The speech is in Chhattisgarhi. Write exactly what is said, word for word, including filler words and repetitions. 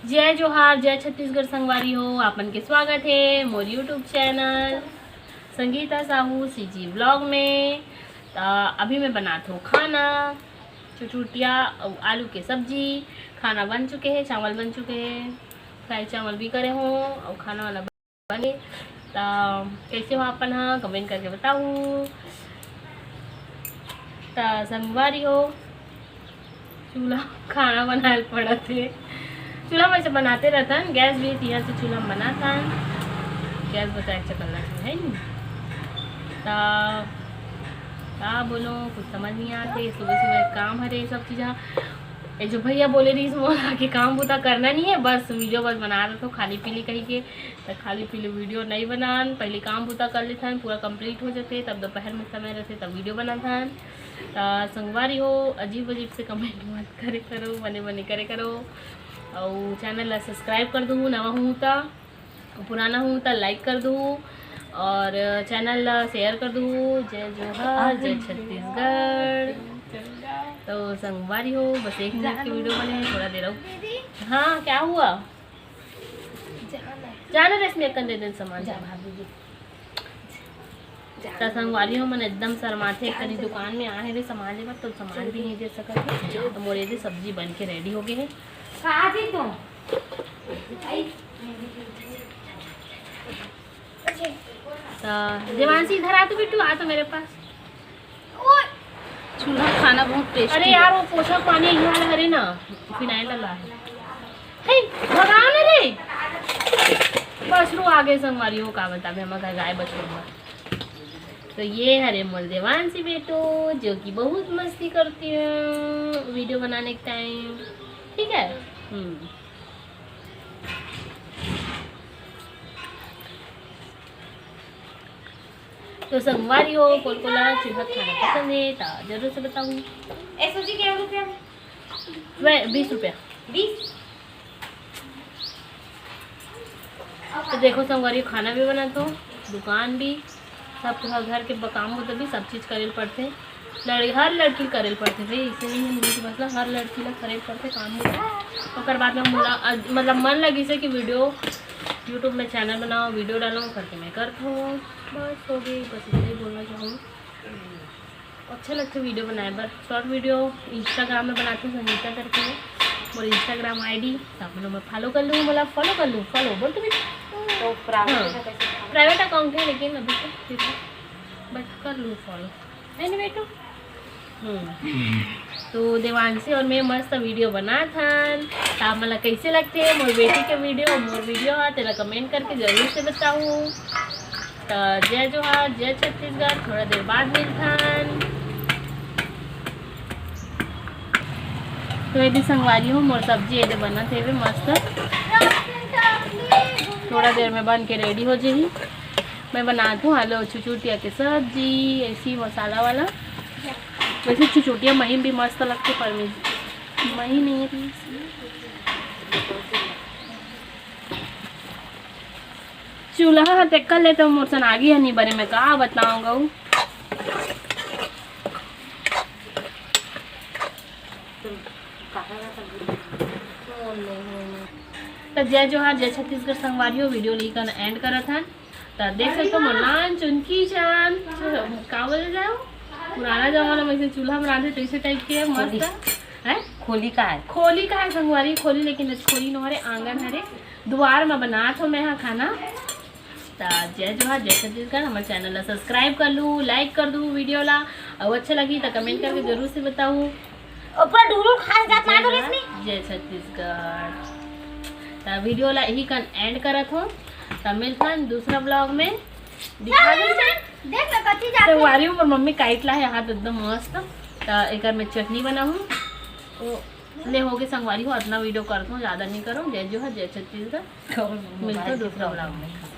जय जोहार, जय छत्तीसगढ़ संगवारी हो, आप मन के स्वागत हे मोर YouTube channel Sangeeta Sahu CG vlog में। त अभी मैं बनात हों खाना, चुचुटिया अउ आलू के सब्जी। खाना बन चुके हे, चावल बन चुके हे, फ्राई चावल भी करे हों अउ खाना वाला बने। त कैसे हो आप मन ह, कमेंट करके बताहू। त संगवारी हो, चूल्हा खाना बनाए ल पड़त हे। चूल्हा में से बनाते रहतन, गैस भी तिहा से चूल्हा में बनाथन, गैस बचाए के चक्कर लगथे, है नी? त का बोलो, कुछ समझ नहीं आते। सुबह सुबह काम हरे, ये सब चीज़ ह। ये जो भैया बोले रहिस मोला कि काम बूता करना नहीं है, बस वीडियो बस बना रहे तो खाली पीली कही के, त खाली पीली वीडियो नहीं बनान। पहले काम बूता कर लेथन, पूरा कंप्लीट हो जाते, तब दोपहर में समय रहते, तब वीडियो बनाथन। त संगवारी हो, अजीब अजीब से कमेंट मत करे करो, बने बने करे करो। अउ चैनल ला सब्सक्राइब कर दूँ, नवा हूँ त, पुराना हूँ त लाइक कर दूँ, और चैनल ला शेयर कर दूँ। जय जोहार, जय छत्तीसगढ़। तो संगवारी हो, बस एक मिनट की वीडियो बने, थोड़ा देर अउ। हाँ, क्या हुआ? जाना रेशमी अक्कन दे देन सामान। जा भाभी जी। त संगवारी हो, मन एकदम शर्माथे, कहीं दुकान में आए रे सामान लेबर, तो सामान भी नहीं दे सकत हे। तो मोर एदे सब्जी बन के रेडी हो गए हे। कहाँ थी तू? त देवांशी, इधर आ तो बिट्टू, आ तो मेरे पास। चूल्हा खाना बहुत टेस्टी। अरे यार, वो पोछा पानी यही वाला हरे ना, फिनाइल वाला है। हे, भगाओ ना रे। बछरू आ गए संगवारी हो, का बताबे, हमर घर गाय बछरू बा। तो ये हरे मोर देवांशी बेटो, जो कि बहुत मस्ती करती है वीडियो बनाने के टाइम, ठीक है। हम्म। तो संगवारी हो, कोन कोन ला चूल्हा खाना पसंद है, त जरूर से बताहू। ए सूजी, के रुपया? वह बीस रुपया। बीस। तो देखो संगवारी, खाना भी बनात हों, दुकान भी, सब घर के ब-, काम होता भी, सब चीज़ करे ल पड़थे। लड़-, हर लड़की ल करे ल पड़थे भाई, इसे नहीं है कि मतलब हर लड़की ला करे ल पड़थे काम होता। ओकर बाद में मोला, अ, मतलब मन लगिस हे कि वीडियो, YouTube में चैनल बनाओ, वीडियो डालो करके मैं करत हों। बस हो गई, बस इतना ही बोलना चाहूँ। अच्छा लगथे वीडियो बनाए बर। शॉर्ट वीडियो Instagram में बनाते हैं संगीता करके, मोर Instagram ID, आप लोग मैं फॉलो कर लूँ, मतलब फॉलो कर लूँ, फॉलो बोल तो भी। तो प्राइवेट हाँ। है, कैसे? प्राइवेट अकाउंट है, लेकिन अभी तो फिर भी, बट कर लूँ फॉलो, है ना बेटू? हम्म। तो देवांशी और मैं मस्त वीडियो बनात हन, त आप मन ला कैसे लगथे मोर बेटी के वीडियो, मोर वीडियो ह, तेला कमेंट करके जरूर से बताहू। त जय जोहार, जय छत्तीसगढ़, थोड़ा देर बाद मिलथन। तो एदे संगवारी हो, मोर सब्जी एदे बनत हेवे मस्त, थोड़ा देर में बन के रेडी हो जाही। मैं बनात हूँ आलू चुचुटिया के सब्जी, ऐसी मसाला वाला। वैसे चुचुटिया महीन भी मस्त लगथे, पर मैं महीन नहीं है। चूल्हा ह तेकर ले तो मोर सन आगी ह नी बरे, मैं का बताऊं गऊ। त जय जोहार, जय छत्तीसगढ़ संगवारी हो, वीडियो ला इही कन एंड करत हन। त देख सकते हो मोर नान चुनकी जान, का बोले जाओ, पुराना जमाना में ऐसे चूल्हा में रांधे तैसे टाइप के मस्त। खोली। हैं? खोली का है? खोली का है संगवारी, खोली, लेकिन खोली नो हरे, आंगन हरे, दुआर में बनात हो मैं हा खाना। त जय जोहार, जय छत्तीसगढ़। हमर चैनल ला सब्सक्राइब कर लू, लाइक कर दू वीडियो ला, अउ अच्छा लगी त कमेंट करके जरूर से बताऊ। ऊपर ढुलू खास जात मार दो रेशमी। जय छत्तीसगढ़। त वीडियो ला इही कन एंड करत हो, त मिलथन दूसरा ब्लॉग में। दिखा दो। देख ना कच्ची जात है। संगवारी हो, मोर मम्मी काइट ला है हाथ एकदम मस्त। त एकर में चटनी बनाहूँ। तो ले हो गए संगवारी हो, इतना वीडियो करत हूँ, ज्यादा नहीं करूँ। जय जोहार, जय छत्तीसगढ़। मिलता दूसरा ब्लॉग में।